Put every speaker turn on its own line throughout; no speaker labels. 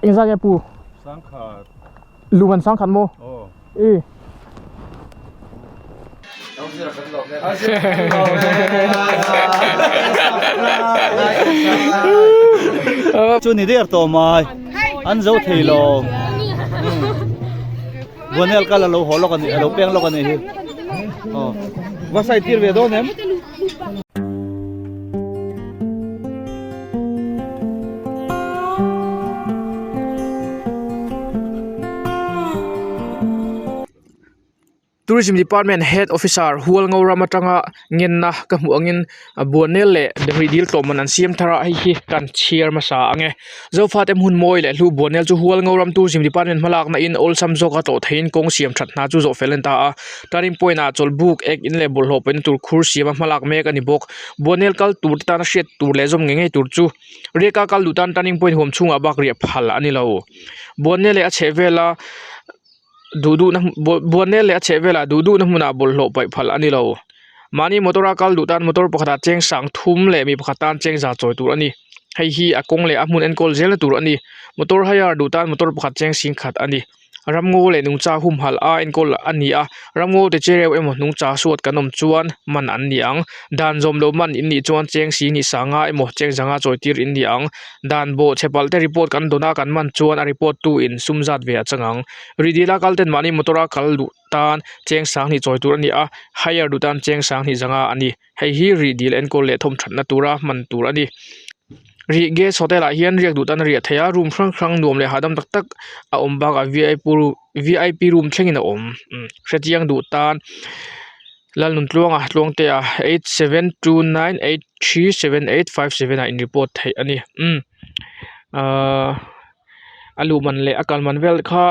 Engzah nge pu?
Sangkhat.
Luman sangkhat maw?
Aw.
I.
Chu ni der tawh mai an zo thei lo Buanel kal a lo haw lawk a ni a lo peng lawk a ni hi aw va sai tir ve dawn em.
Tourism Department Head Officer Hualngo ram atanga ngenna ka hmuh angin Buanel leh Dehri dil tlawmman an siam thar a hei hi kan chhiar hmasa ang e. Zofate hmun mawi leh hlu Buanel chu Hualngo ram Tourism Department hmalakna in awlsam zawka tlawh theiin kawng siam that hna chu zawh fel a ni ta a. Turning point ah chawlhbuk ek in leh bawlhhlawh paihna tur khur siama hmalak mek a ni bawk. Buanel kal tur te tana hriat tur leh zawm ngei ngei tur chu riaka kal duh tan turning point huam chhungah bak riah phal a ni lo. Buanel leh a chhehvela. Duh duhna buanel leh a chheh velah duh duhna hmunah bawlhhlawh paih phal a ni lo. Mahni motor a kal duh tan motor pakhatah cheng sang thum leh mi pakhat tan cheng za chawi tur a ni. Hei hi a kawng leh a hmun enkawl zelna tur a ni. Motor hire duh tan motor pakhat cheng sing khat a ni. Ramngaw leh nungcha humhalh a enkawl a ni a, ramngaw te chereu emaw nungcha suat kan awm chuan man an ni ang. Dan zawm lo man in nih chuan cheng si ni sanga emaw cheng zanga chawi tir in ni ang. Dan bawh chhe palh te report kan dawn a kan man chuan a report tu in sum zat ve a chang ang. Ridil a kal ten mahni motor a kal duh tan cheng sang hnih chawi tur a ni a, hire duh tan cheng sang hnih zanga a ni. Hei hi rihdil enkawl leh thawm thatna tura hman tur a ni. Rih guest hotel ah hian riak duh tan a riah theih a, room hrang hrang nuam leh hahdam tak tak a awm bakah V_I_P room thlengin a awm. Hrechiang duh tan. Lalnuntluanga Tluangtea 8729837857 ah in report theih a ni umm ahh a luh man leh a kal man vel kha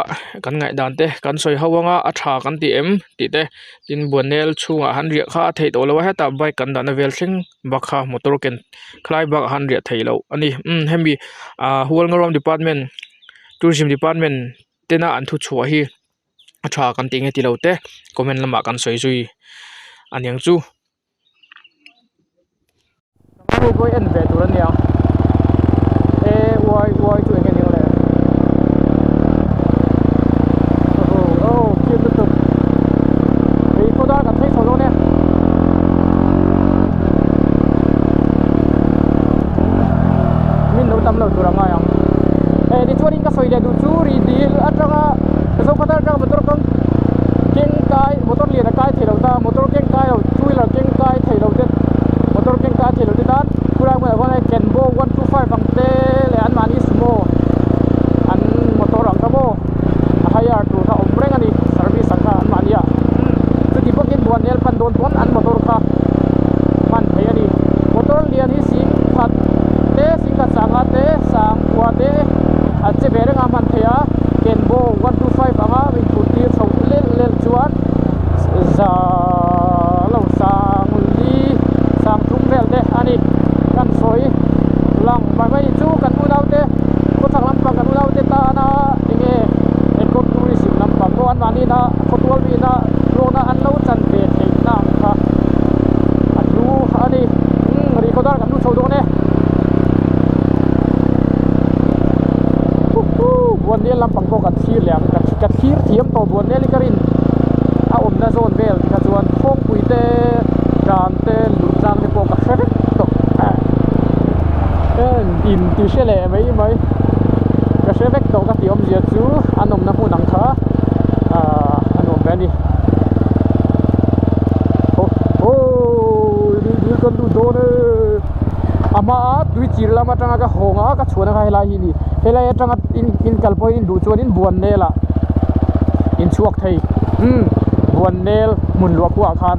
kan ngaihdan te kan sawi ho anga a tha kan ti em tih te tin buanel chhungah han riah kha a theih tawh lo a hetah bike kan dahna vel thleng bak kha motor ken khalai bakah han riah theih loh a ni umm hemi ah Hualngaram department tourism department tena an thuchhuah hi. a tha kan tih nge tilo te comment lamah kan sawi zui a niang chu. Hei pawh hi en ve tur a nia a y y chu eng nge ni ang le aw cute lutuk hei pawh dar kan thleng chho dawn e. Min lo tam lo tur a ngai ang eh tichuanin ka sawi leh duh chu ri dil atanga Zokhawthar atanga motor kawng keng kai motor lian a kai thei lo ta motor keng kai lo two wheeler keng kai thei lo te motor keng kai thei lo te tan khulai hmunah khuan hei Kenbo 125 ang te leh anmahni sumo an motor ang kha maw a hire tur kha a awm reng a ni service ang kha anmahni ah chuti bawkin Buanel pan dawn pawn an motor kha hman theih a ni motor lian hi sing khat te sing khat sanga te sang kua te a che ve reng a hman theih a Kenbo 125 anga min phur tir chho lel lel chuan za lo sang li sang thum vel te a ni kan sawi lang mai mai chu kan unau te khawchhak lampang kan unau te tana enge eco tourism lampang pawh an mahni na khawtual mihna hlawhna an lo chan ve theih na ang kha a hlu a ni umm rihkhawdar kan lut chho dawn e huhuu Buannial lampang pawh kan thlir leh ang ka thlir thiam tawh Buannial hi ka rin a awmna zawn vel tikha chuan thawngpui te dan te luh tlang te pawh ka hre vek tawh in ti hre leh mai mai ka hre vek tawh ka tih awmzia chu an awmna hmun ang kha ahh a nuam ve a ni aw aw dil dil kan lut dawn e a hmaa tui chir lam atanga ka hawng a ka chhuahna kha helai hi a ni helai atanga in in kal pawhin in duh chuan in buan nel ah in chhuak thei umm buan nel hmun luah khuaah khan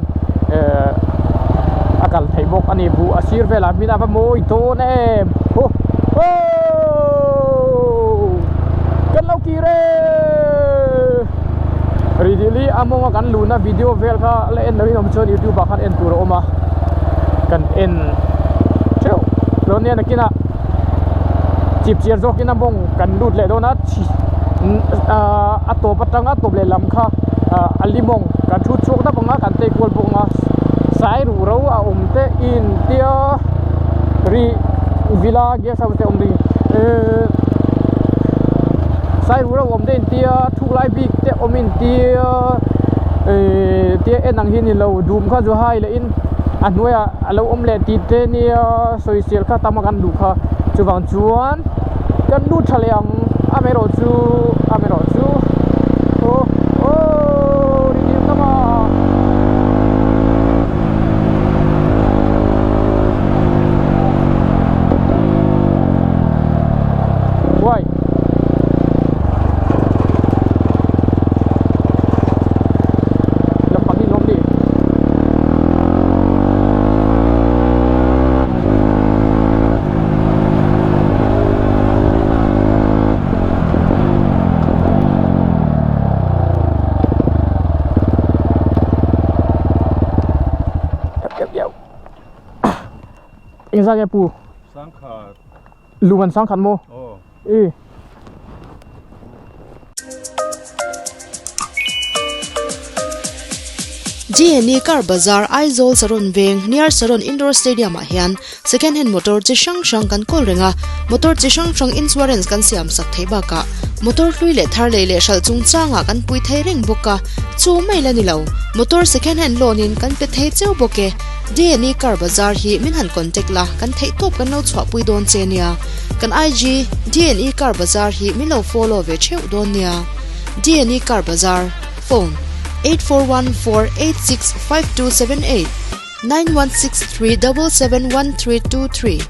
ehh a kal theih bawk a ni buh a sir velah hmin a va mawi dawn em haw aww kan lo kir e ridili a mawnga kan luhna video vel kha la en lohin awm chuan youtube ah khan en tur a awm a kan en theuh dawn nia nakinah chipchiar zawkin a mawng kan lut leh dawn a a tawp atanga tawp leh lam kha a limawng kan thu chhuak dap ang a kan tei kual bawk ang a sai ruh ro a awm te in tia rih villa guest house te awm ding. Sairu reuh awm te intia thuk lai bik te awm intia ihh tia en ang hi ni lo dum kha zu hai leh in a hnuaiah a lo awm leh tih te nia sawisel kha tam a kan duh kha chuvang chuan kan lut tha leh ang amaherawh chu amaherawh chu aw aww ri dil tam a. Uai. Lampang hi nuam ni. Yep, yep, yep. Engzah nge pu?
Sangkhat.
Luman sangkhat maw?
Aw.
E.
GNE Car Bazar Aizawl Saron Veng near Saron Indoor Stadium ah hian second hand motor chi hrang hrang kan kawl reng a, motor chi hrang hrang insurance kan siam sak theih bakah motor hlui leh thar lei leh hralh chungchangah kan pui thei reng bawk a, chu mai la ni lo, motor second hand loan in kan pe thei cheu bawk e. DNA Car Bazar hi min han contact la, kan theih tawp kan lo chhuahpui dawn che nia. Kan IG DNA Car Bazar hi min lo follow ve theuh dawn nia. DNA Car Bazar, Phone, 8414865278, 9163771323.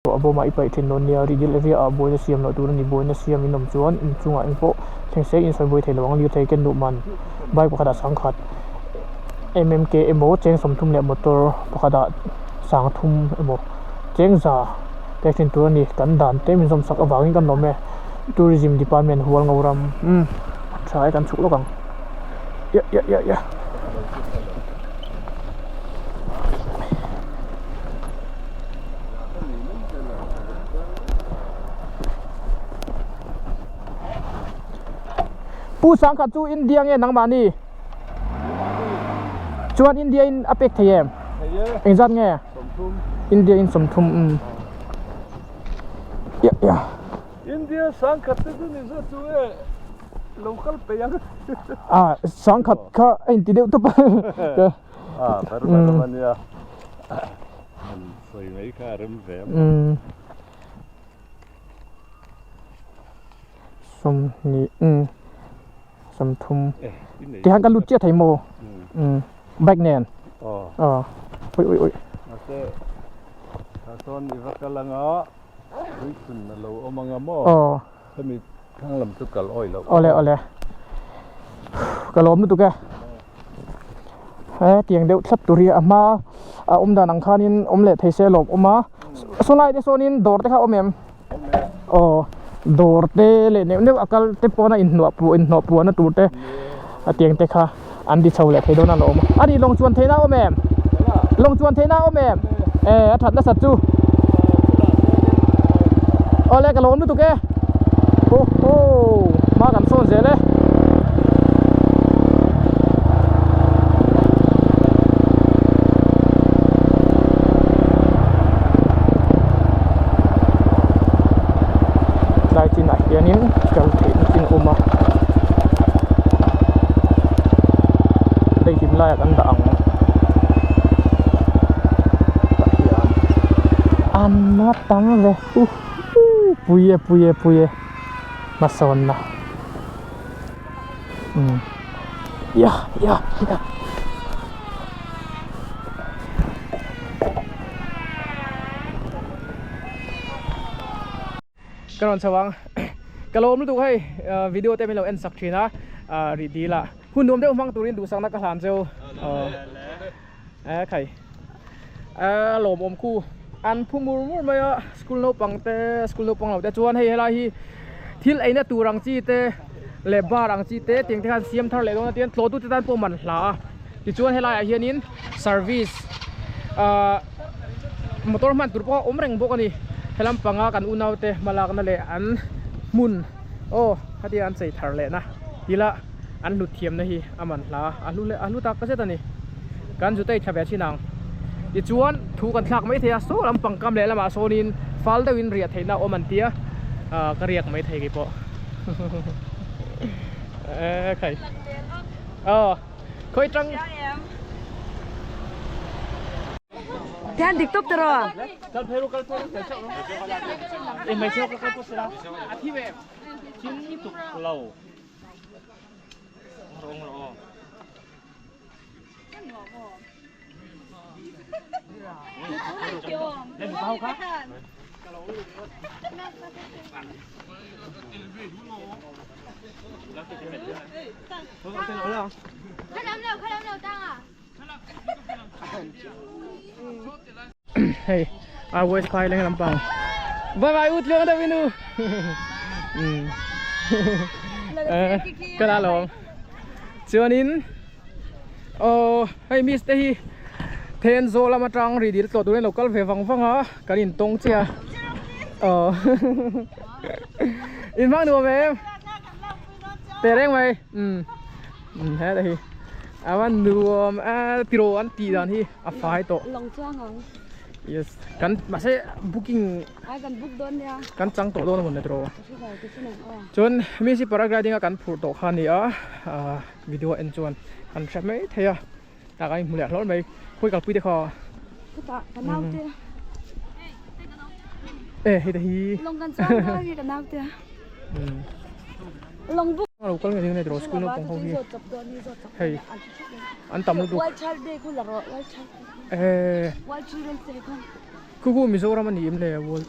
A bawmah i paih thin dawn nia, Ridil area ah buaina siam loh tur a ni. Buaina siam in awm chuan inchungah eng pawh thleng se insawi buai thei lo ang. Lirthei ken duh man bike pakhatah sangkhat mmk emaw cheng 30 leh motor pakhatah sangthum emaw cheng za pek thin tur a ni. Kan dan te min zawm sak avangin kan lawm e. Tourism Department Hualngo ram umm tha e kan chhuk lawk ang. Yah yah yah yah. Pu Sangkhat chu India nge nangmahni? Chuan India in a pek thei em? Engzat nge? India in 30 um. Ya ya.
India Sangkhat te chu ni zat chu e local pe ang.
Ah Sangkhat kha a inti deuh tawp a.
Ah Burma ram a nia. Han sawi mai kha a rem ve a maw.
20 30 Tihian kan lut chiah thei maw? Bike nen. Aw. Ui ui ui.
Mahse tah sawn i va kal anga puithun a lo awm anga maw?
Aw.
Hemi thlang lam chu kal awih loh.
Awle awle. Ka lawm lutuk e. He tiang deuh thlap tur hi a hma a awm dan ang khanin awm leh thei se lawm awm a. Saw lai te sawnin dawr te kha awm em? Aw dawr te leh neuh neuh a kal te pawna inhnuah puah inhnawh puahna tur te a tiang te kha an ti chho leh thei dawn a lawm a. A nih lawng chuan theihna a awm em? Lawng chuan theihna a awm em? E a that nasat chu. Awle ka lawm lutuk e. Ho ho hma kan sawn zel e. Tlai chinah hianin kal theihna chin a awm a hei hlim laiah kan dah ang tah hian an la tam ve uh pui e pui e pui e hmasawnna umm yah yah yah. Ka rawn chho ang ka lawm lutuk hei video te min lo en sak thin a rih dil ah hun nuam deuh hmang turin duhsakna ka hlan cheu e khai a lawmawm khu an phu mur mur mai a school naupang te school naupang lo te chuan hei helai hi thil eina tur ang chi te leh bar ang chi te tiang te khan siam thar leh dawn a tian tlawh tu te tan pawh man hla a tichuan helai ah hianin service ahh motor hman tur pawh a awm reng bawk a ni helam panga kan unau te hmalakna leh an hmun aw khatia an chei thar leh na tila an hlut thiamna hi a man hla a hlu leh a hlu tak zet a ni kan zu te thla ve thin ang tichuan thu kan thlak mai thei a saw lampang kam leh lamah sawnin fal deuhin riah theihna a awm an tia. Ka riak mai thei keipawh. E khai. Aw. Khoi tang.
Tian dik top tero.
Kal phei ru kal phei ru kal chau ru. E mai chau ka kal pawh sela. A thi ve. Thim tuk lo. Rong ro. Hei a west phai leng lampang bye bye ut luang deuh inu ka la lawm chuanin Aw hei miss te hi Thenzawl lam atang ri dil tlawh turin a lo kal ve vang vang a kan intawng chiah a aw in hmang nuam em teh reng mai umm umm he ta hi a va nuam a tiraw an tih dan hi a fai tawh
Lawng chuang ang.
Yes kan mahse booking
Ai kan book dawn nia.
Kan chang tawh dawn a mawn le tiraw. Chuan miss hi paragliding a kan phurh tawh kha a ni a ah. Video en chuan kan hre mai thei a tak a inhmu leh hlawl mai khawi kalpui te kha
Khutah ka naute
e hei te hi
Lawng kan chuang dawn nge ka naute Lawng buk
lo kal ngei ngei tiraw school naupang ho hi hei an tam lutuk
World Child Day khu la rawh World Child
e
World Children's Day khu
Khu khu Mizoram a ni em le World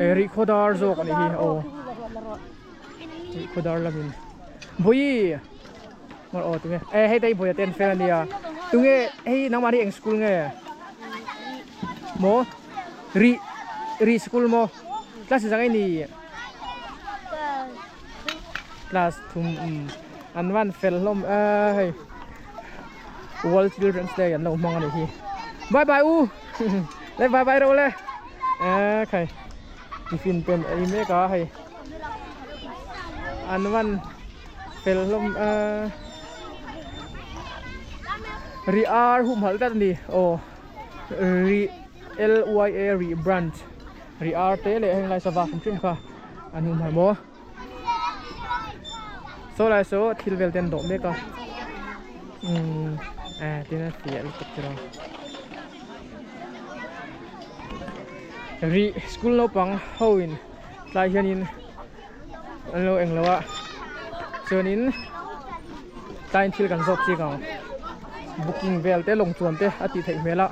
e Rihkhawdar zawk a nih hi aw Rihkhawdar lamin Vawi Mar aw tunge e hei te vawi ten fel ania tunge hei nangmah hi eng school nge maw ri ri school maw class zang ei ni class thum um an van fel hlawm a hei World Children's Day an lo hmang ani hi bye bye u le bye bye ro le e khai tiffin ten ei mek a hei an van fel hlawm a ri ar hum halh tlat ani aw ri L Y A ri branch ri ar te leh heng lai sava hrim hrim kha an hum halh maw saw lai saw thil vel te an dawh mek a umm eh tin a fiah lutuk tiraw. Rih school naupang ho in tlai hianin an lo eng lo a chuanin tlaiin thil kan zawk chik ang booking vel te lawng chuan te a tih theih hmel a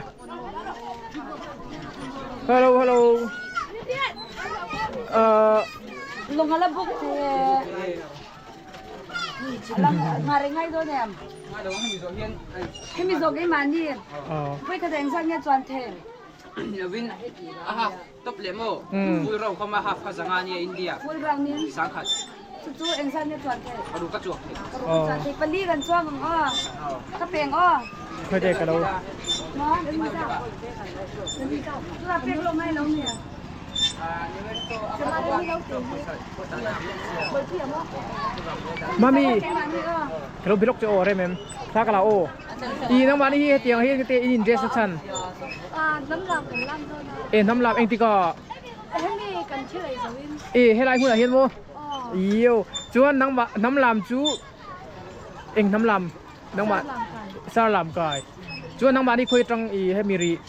hello hello ahh
lawng a la book thei e. Hemi zawh keimahni vawi khat engzat nge chuan thei?
Lovin a half top leh maw? Full round kha ma half kha zanga ania India.
Full round in?
Sangkhat.
Chu chu engzat nge chuan thei?
Paruk ka chuak thei.
Paruk ka chuan thei. Pali kan chuang ang aw. Ka peng aw.
Khawi te ka lo.
Maw? Chula pek lo ngai lo mi?
Mami ka lo bilok che aw rem em thla ka la aw i nangmah ni hi hetiang hi te in in dress a chhan e hnam lam engtik a e helai hmunah hian maw io chuan nangmah hnam lam chu eng hnam lam nangmah sar lam kai chuan nangmah ni khawi atang i hemi rih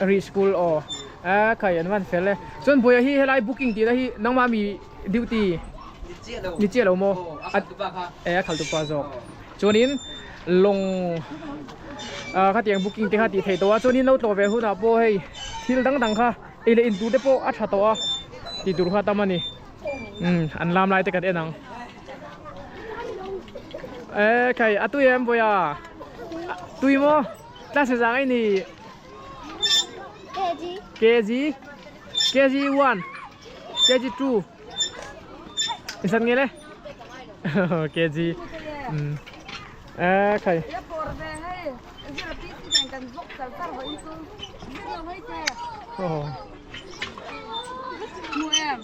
Ri school aw a khai an van fel e chuan buaia hi helai booking tih na hi nangmah mi duty ni chiah lo maw e a khalh tupa zawk chuanin lawng ah khatiang booking te kha tih theih tawh a chuanin lo tlawh ve hunah pawh hei thil dang dang kha ei leh in tur te pawh a tha tawh a tih tur kha tam a ni umm an lam lai te kan en ang e khai a tui em buaia tui maw. Class zang ai ni
KG
KG KG 1 KG 2 Insan nge le KG um eh khai
Ya por ve hei zira pi si nen kan vlog char char ho in chu zir lo mai te
oh
mu em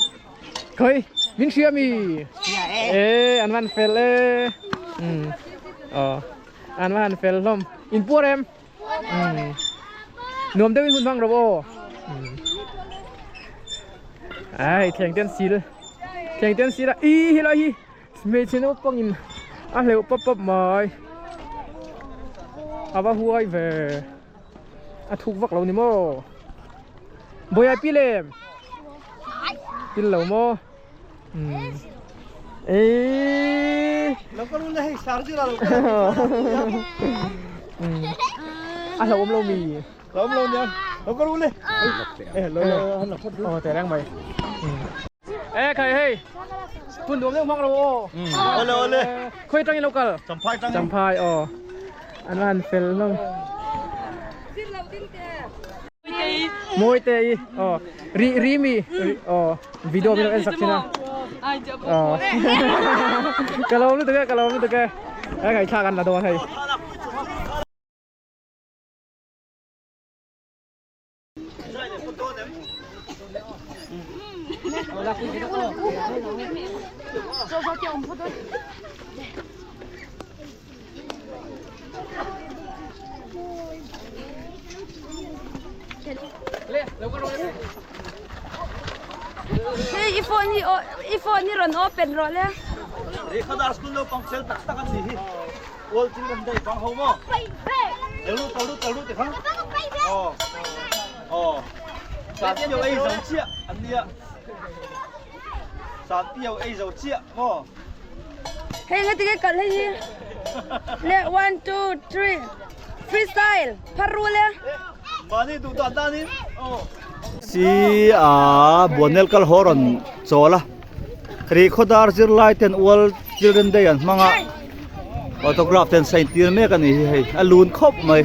khoi min hria mi e an van fel e um oh An va han fel hlawm. In puar em? Umm. Nuam deuhin hun hmang rawh aw. Umm. Ai thleng ten sil thleng ten sil a ih helai hi hmeichhe naupang in a hleuh pap pap mai a va huai ve a thuk vak lo ni maw Bawihah pil em pil lo maw umm eee a hlauhawm lo mi.
Lo lo nia. Lo ka ru le. Eh lo lo han la phot.
Oh te reng mai. Eh khai hei. Phun duam deuh hmang ro aw.
Ole ole.
Khoi tang in lo kal.
Champhai tang.
Champhai aw. An han fel hlawm. Mawi te i. Aw. Ri ri mi. Aw. Video min lo en sak thin a. Aw. Ka lo lutuk e ka lo lutuk e. Eh ngaihthlak an la dawn hei.
Hei i phone hi i phone hi rawn open rawh le.
Rekhadar school naupang fel tak tak an nih hi. World Children Day pang ho maw? Elu kalu kalu ti kha. Aw. Aw. San piau ei zo chiah an nia. San piau ei zo chiah maw?
Hei nga ti ke kal hei hi. Le 1 2 3 freestyle pharu le.
Mani du dan dan in. Aw. Si a Buanel kal ho ron chawl a. Ri khawdar zirlai ten World Children Day an hmang a autograph ten sign tir mek a ni hi hei a lun khawp mai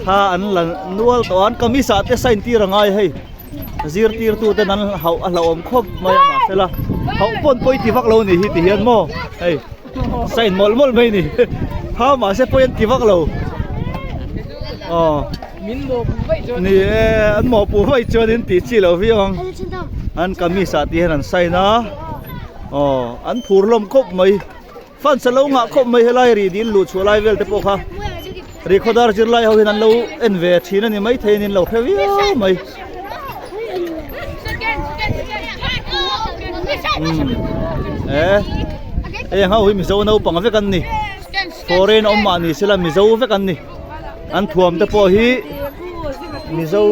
thla an la nual tawh a an kamis ah te sign tir a ngai hei zirtir tu ten an hauh a hlauhawm khawp mai a mahsela hauh pawn pawi ti vak lo a ni hi ti hian maw hei sign mawlh mawlh mai a ni ha mahse pawi an ti vak lo aw. Ni e, an mawhpuh vaih chuan in tih chi loh viau ang. An kamis ah tih hian an sign a. Aw, an phur hlawm khawp mai. Fans a lo ngah khawp mai helai ri dil luh chhuah lai vel te pawh kha. Ri khawdar zirlai ho hian an lo en ve thin a ni maithei in lo hre viau mai. E, hei ang ho hi Mizo naupang vek an ni. Foreign awm mah ni sela Mizo vek an ni. An thuam te pawh hi Mizo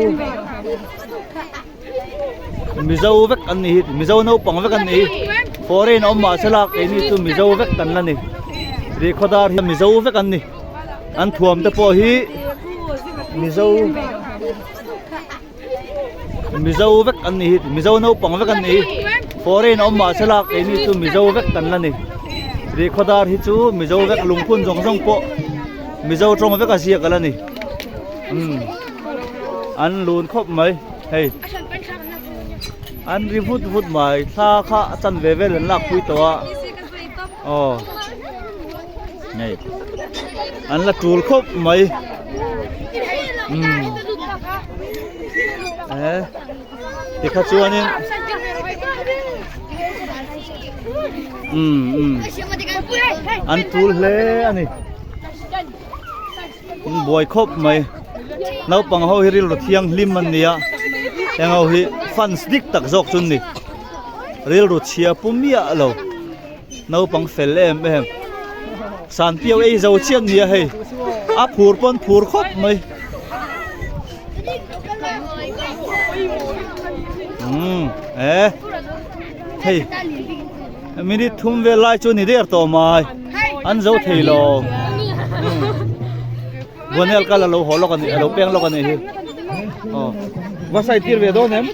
Mizo vek an ni hi Mizo naupang vek an ni hi foreign awm mah sela keini chu Mizo vek kan la ni Rihkhawdar hi Mizo vek an ni an thuam te pawh hi Mizo Mizo vek an ni hi Mizo naupang vek an ni hi foreign awm mah sela keini chu Mizo vek kan la ni Rihkhawdar hi chu Mizo vek lungphun zawng zawng pawh Mizo tawng vek a ziak a la ni umm an lun khawp mai hei an ri vut vut mai thla kha a chan ve vel an lak pui tawh a aw hei an la tul khawp mai umm e tikha chuanin umm umm an tul hle a ni an buai khawp mai naupang ho hi rilru thianghlim an ni a heng ho hi fans dik tak zawk chu an ni rilru chhia pu miah lo. Naupang fel em em. San piau ei zo chian nia hei. A phur pawn phur khawp mai. Umm e hei minute thum vel lai chu ni der tawh mai. An zo thei lo. Buanel kal a lo haw lawk a ni a lo peng lawk a ni hi. Aw va sai tir ve dawn em?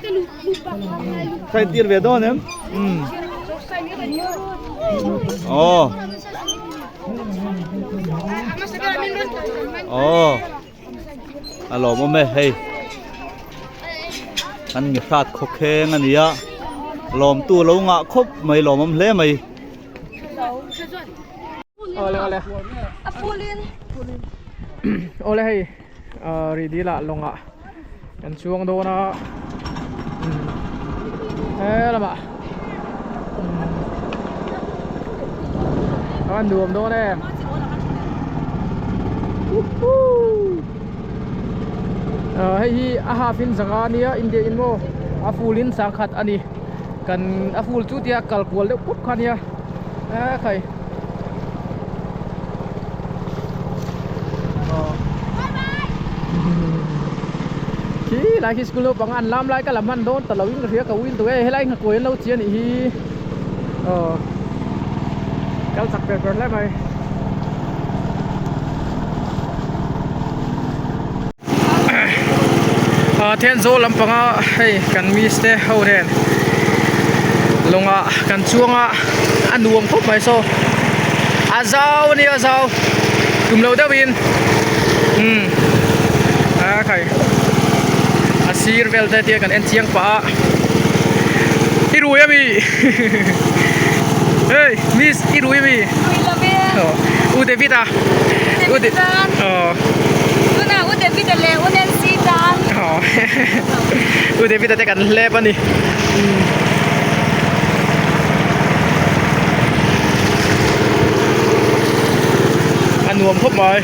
Sai tir ve dawn em? Umm. Aw. Aw. A lawmawm e hei. An mi hrat khawkheng a nia. Lawmtu lo ngah khawp mai lawmawm hle mai.
Awle awle.
A fulin.
Awle hei rih dil ah lawng ah kan chuang dawn a he lamah a nuam dawn em hei hi a half in zanga ania India in maw. a full in sangkhat a ni kan a full chu tia kal kual deuh pup kha a nia e khai khi lai khi school naupang an lam lai ka la hman dawn ta lo in ka hria ka win duh e helai nghakuai an lo chi a nih hi aw kal chak ber ber hle mai. Ah Thenzawl lampanga hei kan miss te ho nen lawngah kan chuang a a nuam khawp mai saw a zau a nia a zau tum lo deuhin umm a khai a sir vel te tia kan en chiang pah a i rui ami hei miss i rui ami u David a u David aw
Tunah U David a leh U Nancy tan.
Aw U David a te kan hlep a ni. A nuam khawp mai.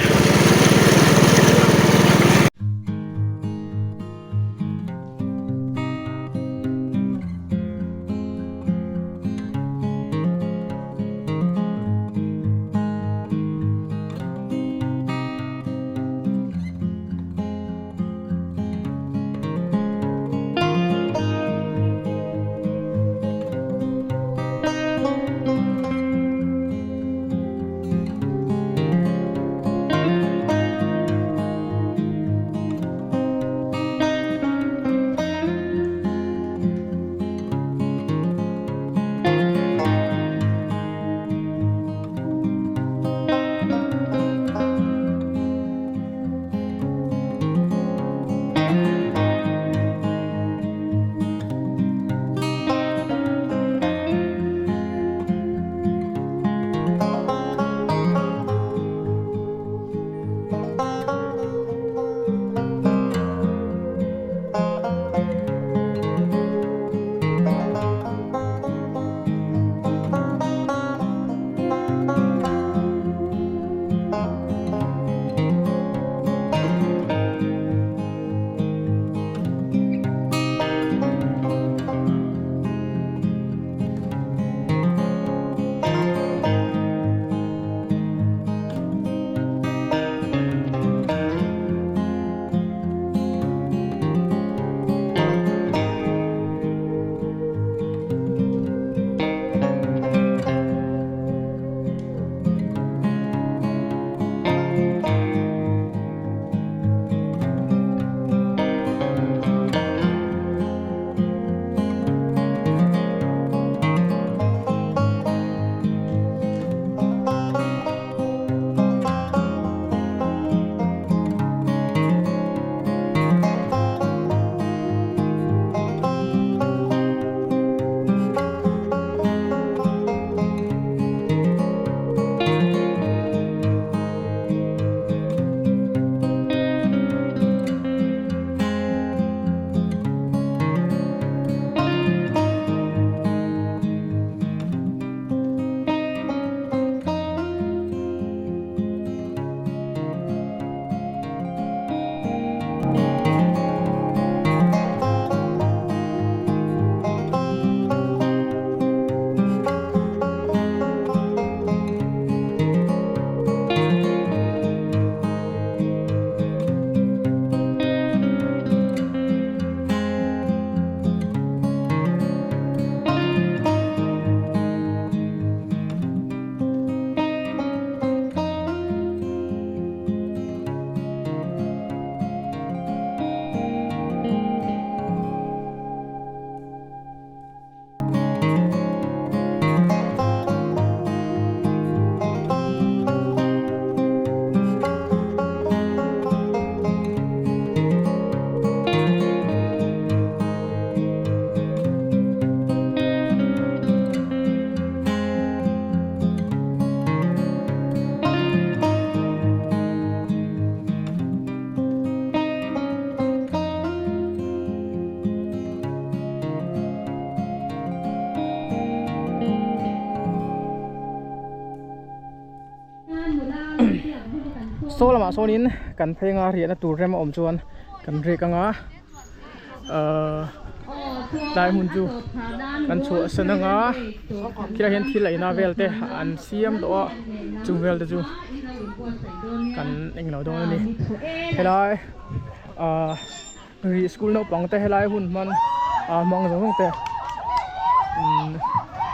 Saw lamah sawnin kan phei anga riahna tur rem a awm chuan kan riak anga ahh. tlai hmun chu kan chhuahsan anga khilaiah hian thil eina vel te an siam tawh a chung vel te chu kan englo dawn a ni helai ahh Rih school naupang te helai hun hman ah hmang zawng zawng te umm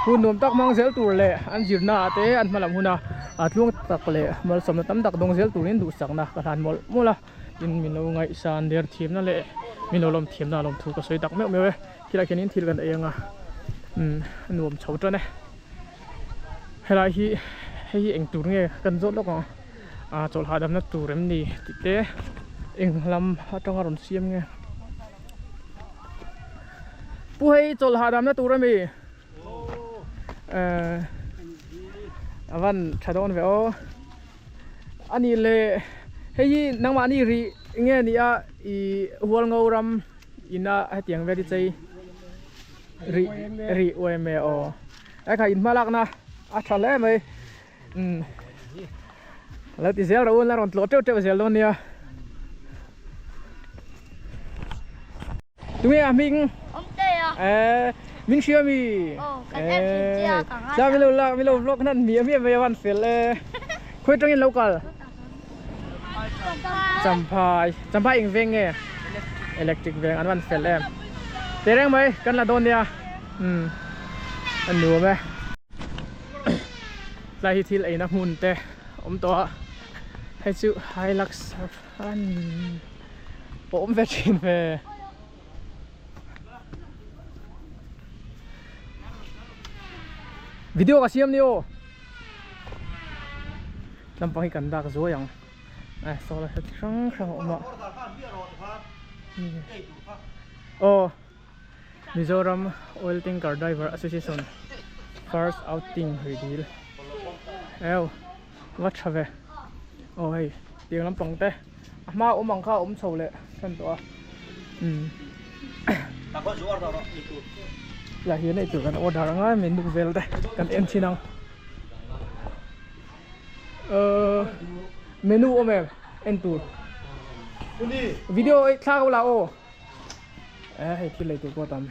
hun nuam tak hmang zel tur leh an zirna ah te an hma lam huna ah tluang tak leh malsawmna tam tak dawng zel turin duhsakna ka hlan mawlh mawlh a tin min lo ngaihsan der thiamna leh min lo lawm thiamna lawm thu ka sawi tak meuh meuh e khilaiah khianin thil kan ei ang a umm a nuam chho tan e helai hi hei hi eng tur nge kan zawt lawk ang. Ah chawlh hahdamna tur em ni tih te eng lam atanga rawn siam nge pu hei chawlh hahdamna tur ami eh a van tha dawn ve aw ani le hei hi nangmahni rih nge ni a ih hualngo ram ina hetiang vel hi chei rih rih uaime aw a kha in hmalakna a tha hle mai. Umm lo ti zel rawh u la rawn tlawh teuh teuh zel dawn nia tunge a hming eh min hria mi eh cha min lo lak min lo vlog nan mi a mi mai a van fel e khawi tangin lo kal champhai champhai eng veng nge electric veng an van fel em tehreng mai kan la dawn nia umm a nuam e. Tlai hi thil eina hmun te awm tawh a hei chu Hilux an awm ve thin ve. Video ka siam ni aw lampang hi kan dak zuai ang eh saw lai chi hrang hrang a awm a aw. Mizoram Oil Tanker Driver Association First Outing ri dil eo va tha ve aw hei tiang lampang te a hma awm ang kha a awm chho leh tan tawh a umm lah hian eitur kan order anga menu vel te kan en thin ang ahh menu awm em en tur video thla ko la aw. Eh hei thil lei tur pawh a tam.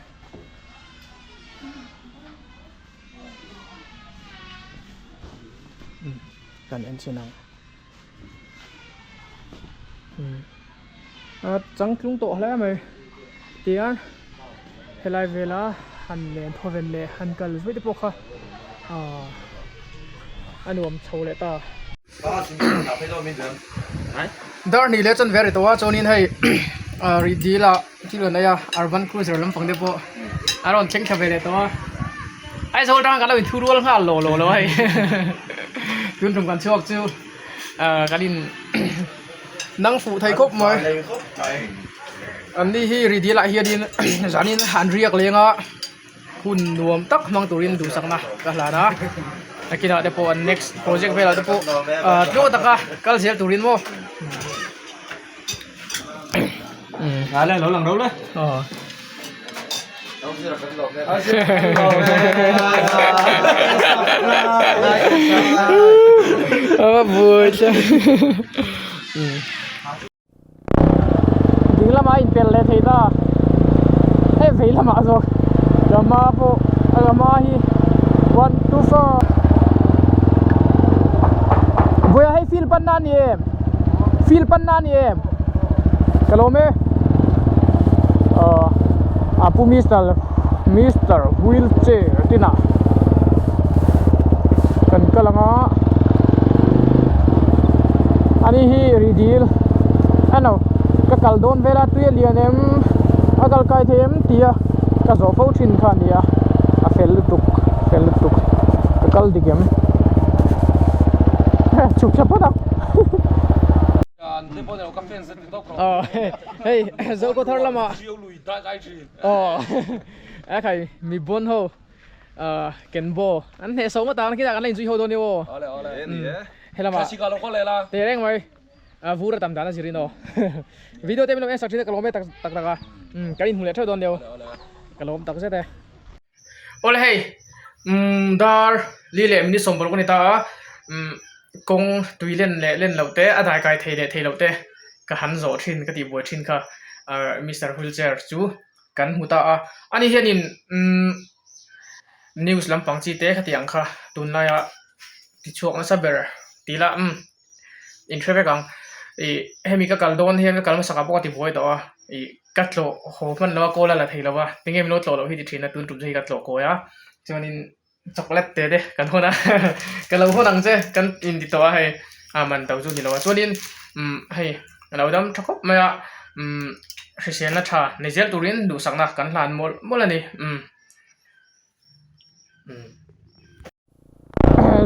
Um kan en chhin ang. Um a changtlung tawh hle mai tian helai vela han len thaw ven leh han kal zui te pawh kha ah a nuam chho leh ta. Dar hnih leh chuan ve a ri tawh a chuanin hei ah rih dil ah thil an ei a urban cruiser lampang te pawh a rawn thleng thla ve leh tawh a Aizawl atang kan lo inthu rual nghal lo lo lo a hei tun tum kan chhuak chu ah kan in nang fuh thei khawp mai an ni hi rih dil ah hianin zanin an riak leng a. Hun nuam tak hmang turin duhsakna ka hlan a, nakinah te pawh an next project velah te pawh ah tluang taka kal zel turin maw. Ding lamah a inpelh leh thei ta hei vei lamah zawk ka hma pawh ka hma hi 1 2 4 vawiah hei field panna a ni em field panna a ni em ka lawm e aw a pu mister mister wheelchair tinah kan kal ang a ani hi ri dil a no ka kal dawn vel a tui a lian em a kal kai thei em tih a ka zawh fo thin kha a ni a a fel lutuk fel lutuk ka kal dik em chhuk thla phawt ang aw hei Zokhawthar lamah aw a khai mi bawn ho. Ahh Kenbo an hneh so ngawt ang kinah kan la inzui ho dawn nia aw.
Awle awle.
Umm helama teh reng mai a vur a tam dan a zir in aw. Video te min lo en sak thin a ka lawm e tak tak tak a. Umm kan inhmu leh theuh dawn nia aw. Ka lawm tak zet e. Awle hei umm dar li leh minute 16 ka ni ta a umm kawng tui len leh len loh te a dai kai thei leh thei loh te ka han zawh thin ka tihbuai thin kha ahh Mister Wheelchair chu. kan hmu ta a ani hianin umm news lampang chi te khatiang kha tunlaia tichhuak nasa ber tih lah umm in hre vek ang ih hemi ka kal dawn hian ka kal hmasak ah pawh ka ti buai tawh a ih ka tlawh haw hman lo a call a la thei lo va tinge min lo tlawh loh hi ti thin a tun tum chu hei ka tlawh kawi a chuanin chocolate te te kan hawn a ka lo hawn ang che kan inti tawh a hei a man to chu ni lo a chuanin umm hei a lo dam tha khawp mai a umm hriselna tha ni zel turin duhsakna kan hlan mawlh mawlh a ni umm umm.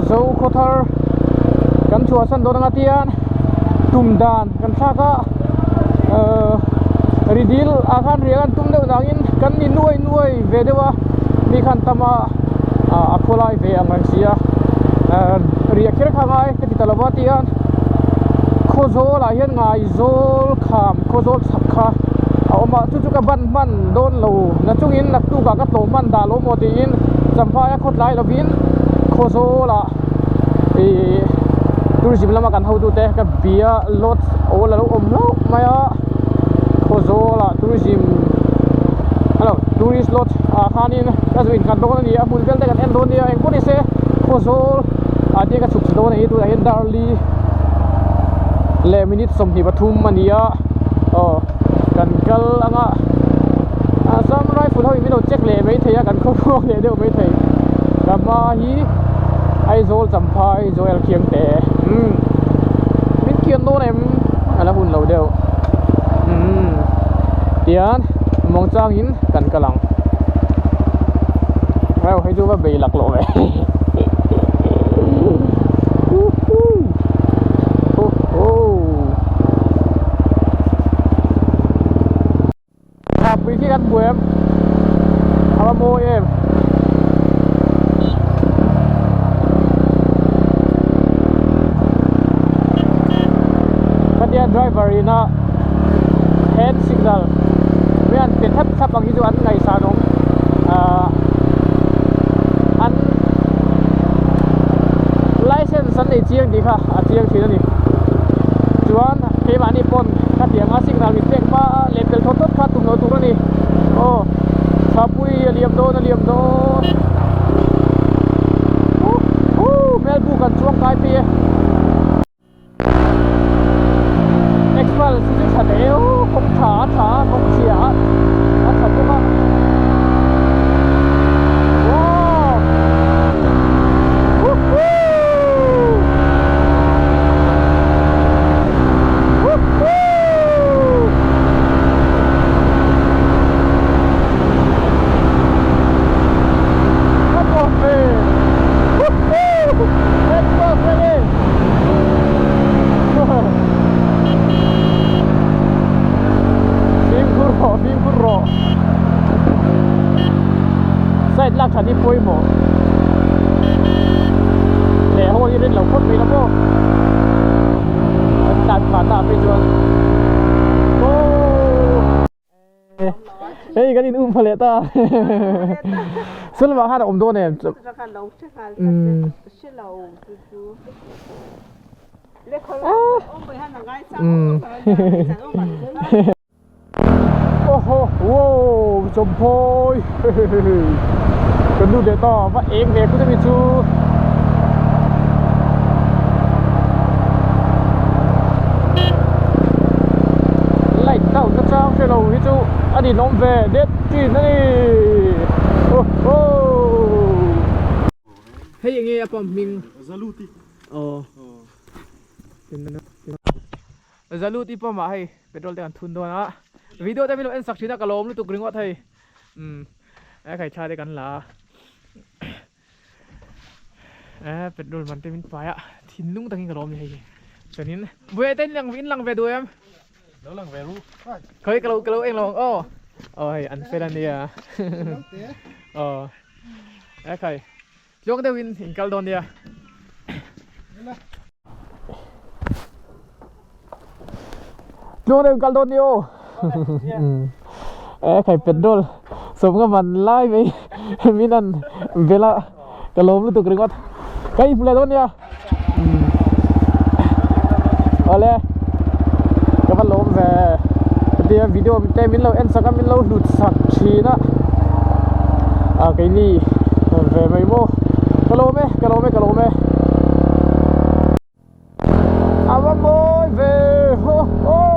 Zo khawthar kan chhuahsan dawn anga tian tum dan kan thlak a ahh ridil ah khan riak an tum deuh nangin kan ni nuai nuai ve deuh a mi khan tam a ah a khawlai ve ang reng si a ahh riah kher kha ngai ka ti ta lo va tian khawzawl ah hian ngaizawl kham khawzawl chhak kha a awm a chu chu ka ban hman dawn lo na chungin naktuk ah ka tlawm hman dah lo maw tiin Champhai a khawtlai lovin Khawzawl ah ih tourism lama kan hotute ka bia lodge awl alo awm hlauh mai a Khawzawl ah tourism hello tourist lodge ah khanin ka zu inkhat dawn a ni a hmun vel te kan en dawn nia engpawh ni se Khawzawl ah te ka chhuk chhe dawn a ni tunah hian Darli leh minute 23 a ni a aw kan kal anga Assam rifle ho in min lo check leh maithei a kan khawmuak leh deuh maithei ka hma hi Aizawl Champhai Joel Khiangte umm min kian dawn em a la hun lo deuh umm tian mawng changin kan kal ang hei hei chu va bei laklawh ve Thapui khi kan hmu em a va mawi em khatia driver ina hand signal mai an pe thlap thlap ang hi chu an ngaihsan awm ahh an license an nei chiang tih kha a chiang thin a ni chuan keimahni pawn khatianga signal min pek hma a leh pel thawt thawt kha tum lo tur a ni aw thapui a liam dawn a liam dawn uh melbu kan chuang kai phei e. Express hi chu tha deuh kawng tha a tha a kawng chhia a a tha bawk a wow woohoo woohoo come on man woohoo Express baby Fimkhur rawh fimkhur rawh side lak that hi pawimawh leh ho hi rin lo phawt mai la maw an tlan phah ta phei chuan Hei kan in um pha leh ta Sulma khan a awm dawn em Oho wow chawmphawi kan lut leh ta va eng ve khut ami chu. Light down na chang hre lo hi chu a ninawm ve det thin a ni ho ho hei enge a pump hming
Zaluti
aw Zaluti pump ah hei petrol te kan thun dawn a video te min lo en sak thin a ka lawm lutuk ringawt hei umm a khai thla te kan la a. Eh petrol man te min pai a thinlung takin ka lawm ni hei hi chuanin buai te in lang in lang ve duh em
lo lang ve ru
khawi ka lo ka lo eng lo ang aw aw hei an fel ania aw e khai tluang deuhin in kal dawn nia tluang deuhin kal dawn nia aw e khai petrol sawm nga man lai mai min an bela ka lawm lutuk ringawt ka inhmu leh dawn nia awle ka va lawm ve. Tia video te min lo en sak a min lo hlut sak thin a ah keini ve mai maw ka lawm e ka lawm e ka lawm e a va mawi ve haw haw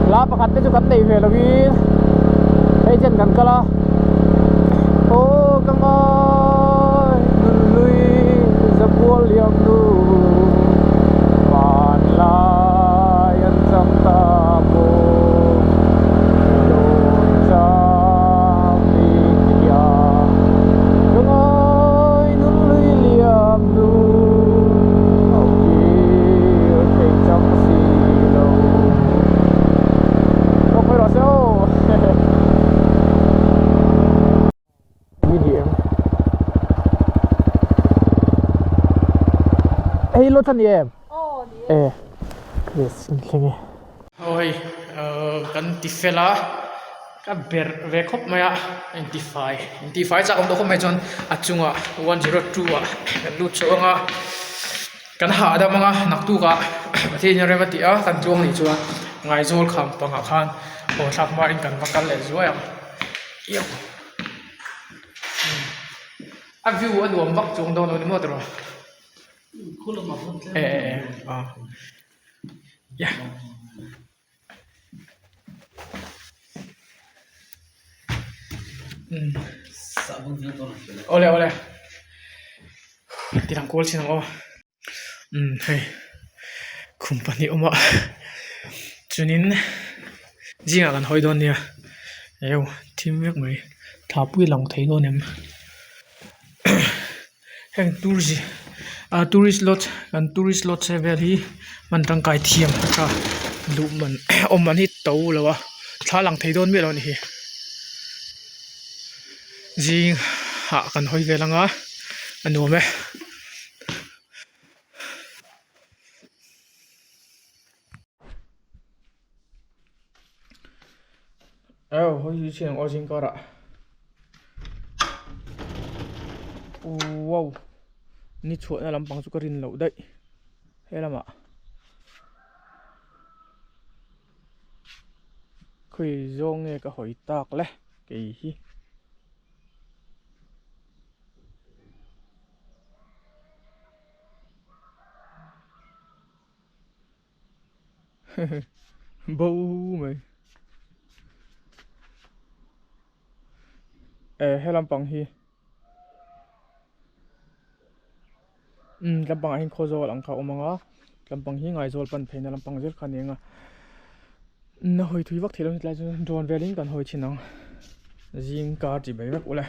Hla pakhat te chu kan nei ve lovin hei chen kan kal a aw ka ngai nunhlui zabual liam nu hmanlai an chang ta maw dawn chang ni hia ka ngai nunhlui liam nu au kir thei chang si lo Tawk mai rawh se aw Ni ni em Hei lo than ni em E Yes in thleng e Aw hei kan ti fel a ka berh ve khawp mai a intifai intifai chak awm tawh khawp mai chuan a chungah 102 ah kan lut chho ang a. Kan hahdam anga naktukah Pathian hian rem a tih a, kan tluang nih chuan Ngaizawl kham pangah khan haw thlak hmain kan va kal leh zuai ang. Iau. A view a nuam vak chuang dawn lo ni maw tiraw? E e e a. Ya. Awle awle ti lang kual chin ang aw umm hei khum pahnih awm a chuanin zingah kan hawi dawn nia eo thim vek mai thla pui a lang thei dawn em. Heng tourist ah tourist lodge kan tourist lodge te vel hi hman tangkai thiam a tha duh man awm man hi to lo a thla lang thei dawn miah lo a ni hi zing ah kan hawi vel anga a nuam e. Aw hawi hi chiang aw zing karah wow ni chhuahna lampang chu ka rin loh daih he lamah khawi zawng nge ka hawi tak le kei hi. Bo mai eh he lampang hi umm lampang ah hian khawzawl ang kha a awm ang a lampang hi ngaizawl pan phei na lampang zel kha a ni ang a na hawi thui vak thei lo tlai chu drone velin kan hawi thin ang zing kar tih mai vek ule.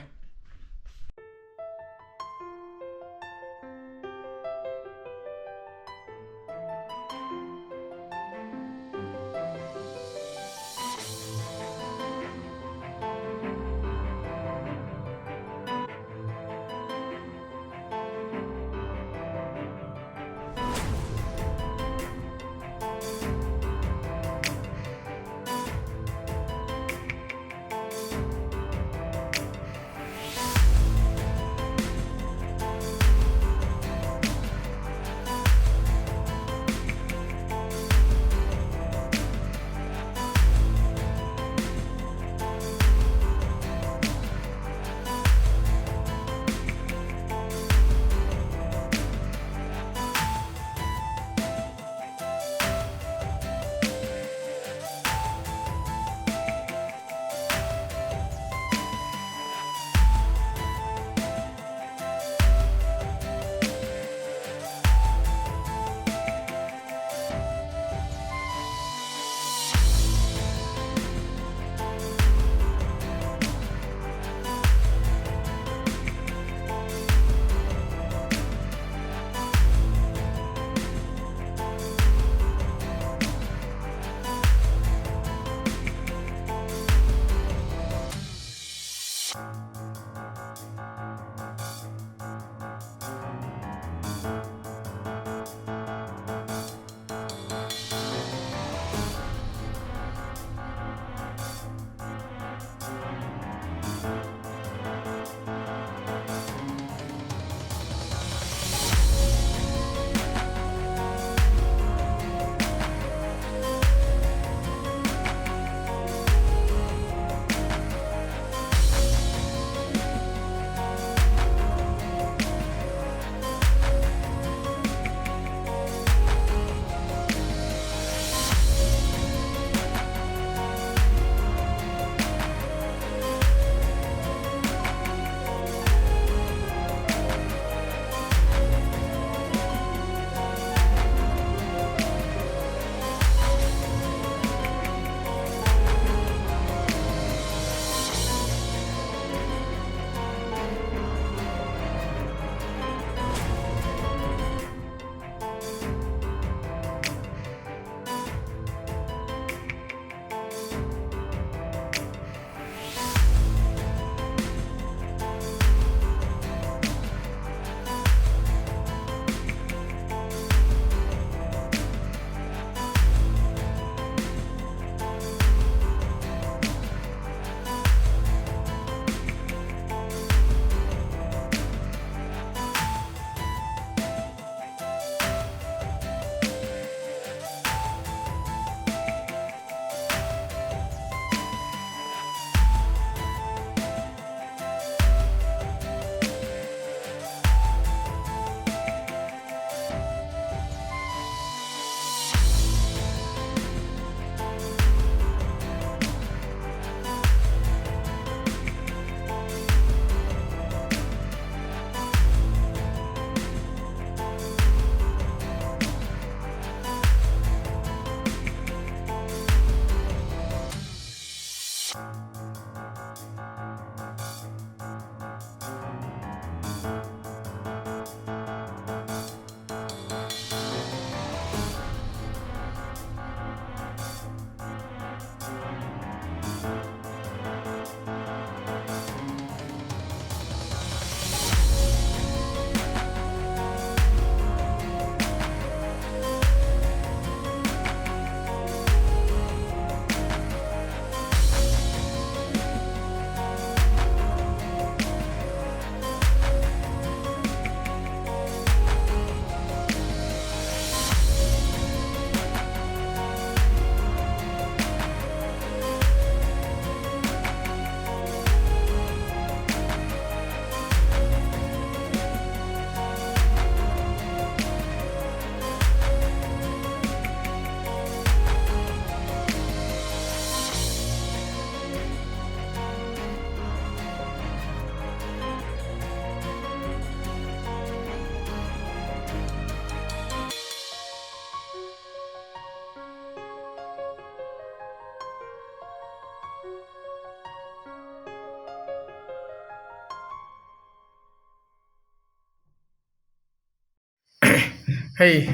Hei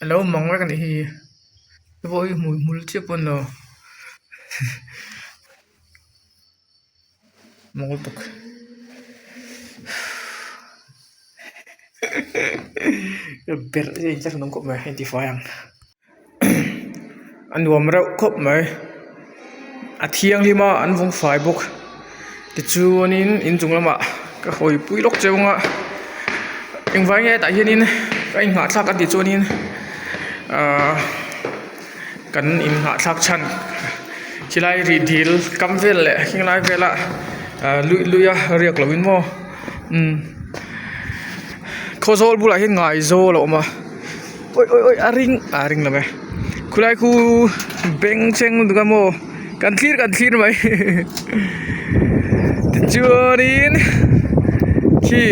a lo mang vek a nih hi te pawh hi hmui hmul chiah pawh a ni lo mawl lutuk berh hi a inthlahrun awm khawp mai a intifai ang. A nuam reuh khawp mai a thianghlim a an vawng fai bawk tichuanin inchung lamah ka hawi pui lawk cheu ang a engvai nge tah hianin ka innghahthlak a tih chuanin ahh kan innghahthlak chhan khilai rih dil kam vel leh khinglai vela ahh luih luih a riak lovin maw umm khawzawl bulah hian ngaizawl a awm a. Awi awi awi a ring a ring lo e khulai khu beng cheng lutuk a maw kan thlir kan thlir mai tichuanin khi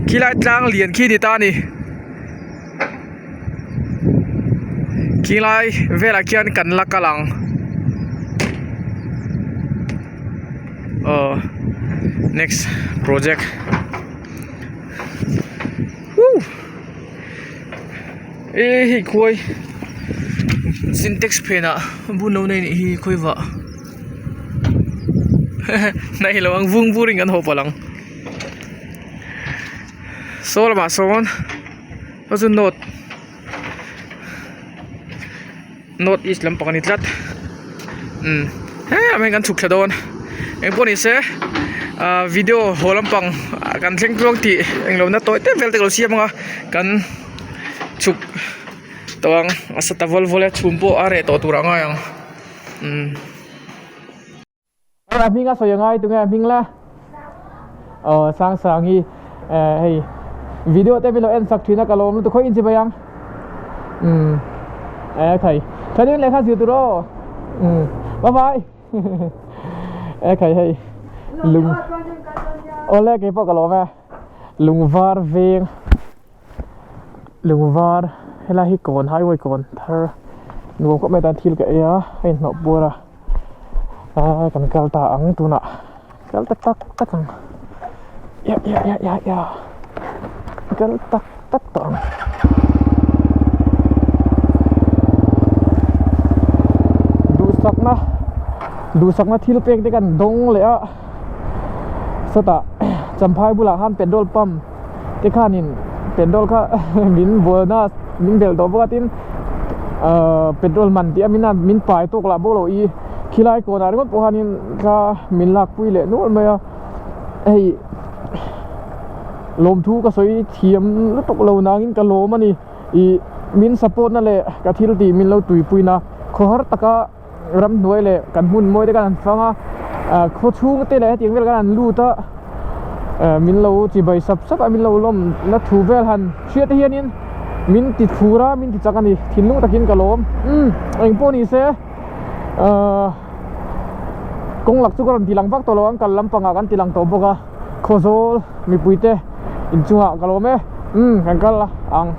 khilai tlang lian khi ni ta a ni khilai velah khian kan la kal ang aw next project. E hei khuai sintex phenah bun lo nei nih hi khawi vah hnaih lo ang vung vur in kan haw palh ang saw lamah sawn saw chu north north east lampang a ni tlat umm he ah hian kan chhuk thla dawn engpawh ni se ahh video haw lampang kan thleng tluang tih englo na tawi te vel te ka lo siam ang a kan chhuk tawh ang a sa ta vawl vawl e chhum pawh a reh tawh tur ah a ngai ang umm. A hming a sawi angai tunge a hming la aw sang sang hi eh hei video te min lo en sak thin a ka lawm lutuk khawi inchi mai ang umm eh khai thanin lehkha zir tur aw umm bye bye eh khai hei lung awle keipawh ka lawm e lungvar veng lungvar helai hi kawn highway kawn thar nuam khawp mai tan thil ka ei a a inhnawh puar a aaa kan kal ta ang tunah kal ta tak tak ang ya ya ya ya ya kal tak tak tawh ang. Duhsakna duhsakna thil pek te kan dawng leh a sawtah champhai bulah khan petrol pump te khanin petrol kha min bualna min belh tawh bawk a tin ahh petrol man tih a min a min pai tawk lah bawk loh i khilai kawnah ringawt pawh khanin thla min lakpui leh nual mai a hei lawmthu ka sawi thiam lutuk lo nangin ka lawm a ni ih min support na leh ka thil tih min lo tuipui na khawhar taka ramhnuai leh kan hmun mawi te khan an fang a ah khaw chhung te leh hetiang vel khan an lut a eh min lo chibai sap sap a min lo lawm na thu vel han hriat te hianin min ti thur a min ti chak a ni thinlung takin ka lawm umm engpawh ni se ahh kawng lak chu ka rawn ti lang vak tawh lo ang kal lampangah kan ti lang tawh bawk a khawzawl mipui te inchungah ka lawm e umm kan kal ang.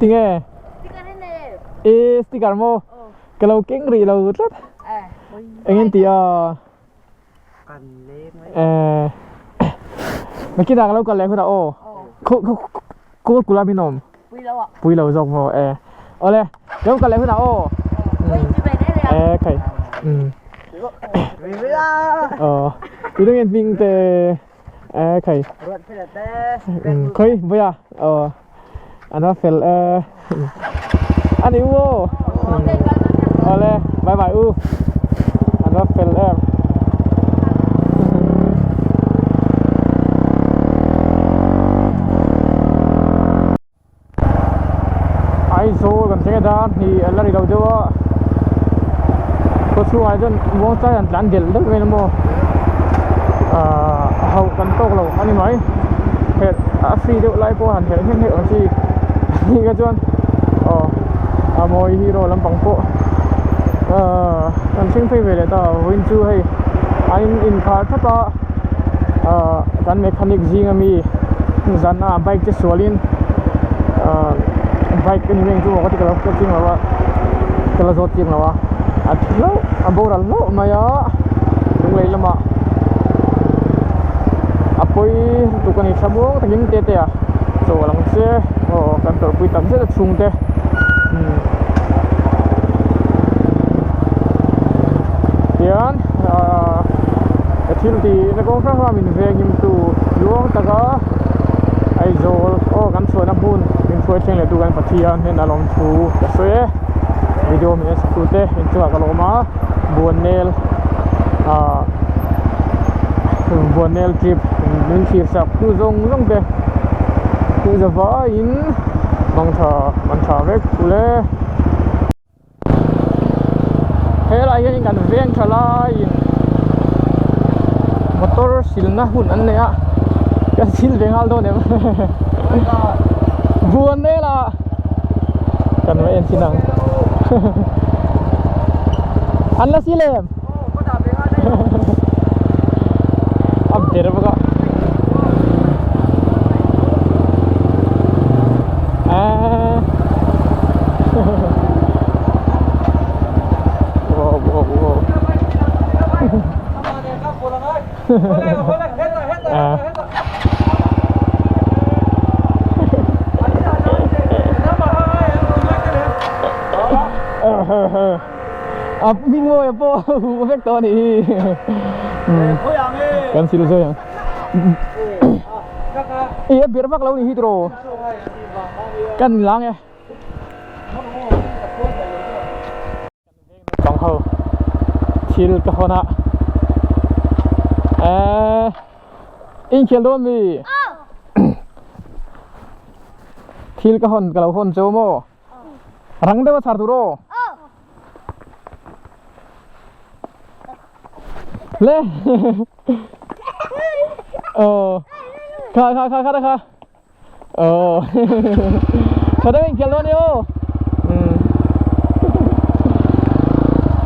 Tinge? E sticker maw? Ka lo keng rih lo tlat. Engin ti a? Eh. Nakinah ka lo kal leh hunah aw. Kawl kula min awm. Pui lo zawk maw e. Awle, ka lo kal leh hunah aw. E khai. Um. Aw. Tunangin hming te e khai. Khawi vawiah aw an va fel e a ni u aw awle bye bye u an va fel em. Aizawl kan thleng a dar hnih a la ri lo deuh a khawchhungah chuan muangchai an tlan delh delh mai maw ahh hauh kan tawk lo a ni mai herh a free deuh lai pawh han herh nghek nghek ang chi ni kha chuan aw a mawi hero lampang pawh ahh kan thleng phei ve leh ta vawiin chu hei an inkhar thap a ahh kan mechanic zing ami zan a bike te sualin ahh bike a ni reng chu maw ka ti ka lo ka ching lo a ka la zawt chiang lo a a thi hlauh a boral hlauh mai a lunglei lamah a pawi lutuk a ni thlamuang takin te te a chaw a lang che aw kan tawrhpui tak zet a chhungte umm tian ahh ka thil tih na kawng hrang hrang min veng him tu luang taka Aizawl aw kan chhuahna hmun min hruai thleng leh tu kan Pathian hian a lawm thu ka sawi e video min en sak tu te inchungah ka lawm a Buannel ah Buannel trip min thlir sak tu zawng zawng te chu zavaiin mangtha mangtha vek ule. Helai hianin kan veng tha laiin motor silna hun an nei a kan sil ve nghal dawn em buan vel ah kan va en chin ang an la sil em a ber bawk a ah wow wow wow ah a hming mawi pawh huh vek tawh a nih hi kan sil zui ang ih a birh vak lo a nih hi tiraw kan lang e bang ho thil ka hawn a eh inkhel dawn mi thil ka hawn ka lo hawn cheu maw Rang deuh a chhar tur aw. Le. Aw. Kha kha kha kha kha. Aw. Tha deuh in khel dawn ni aw.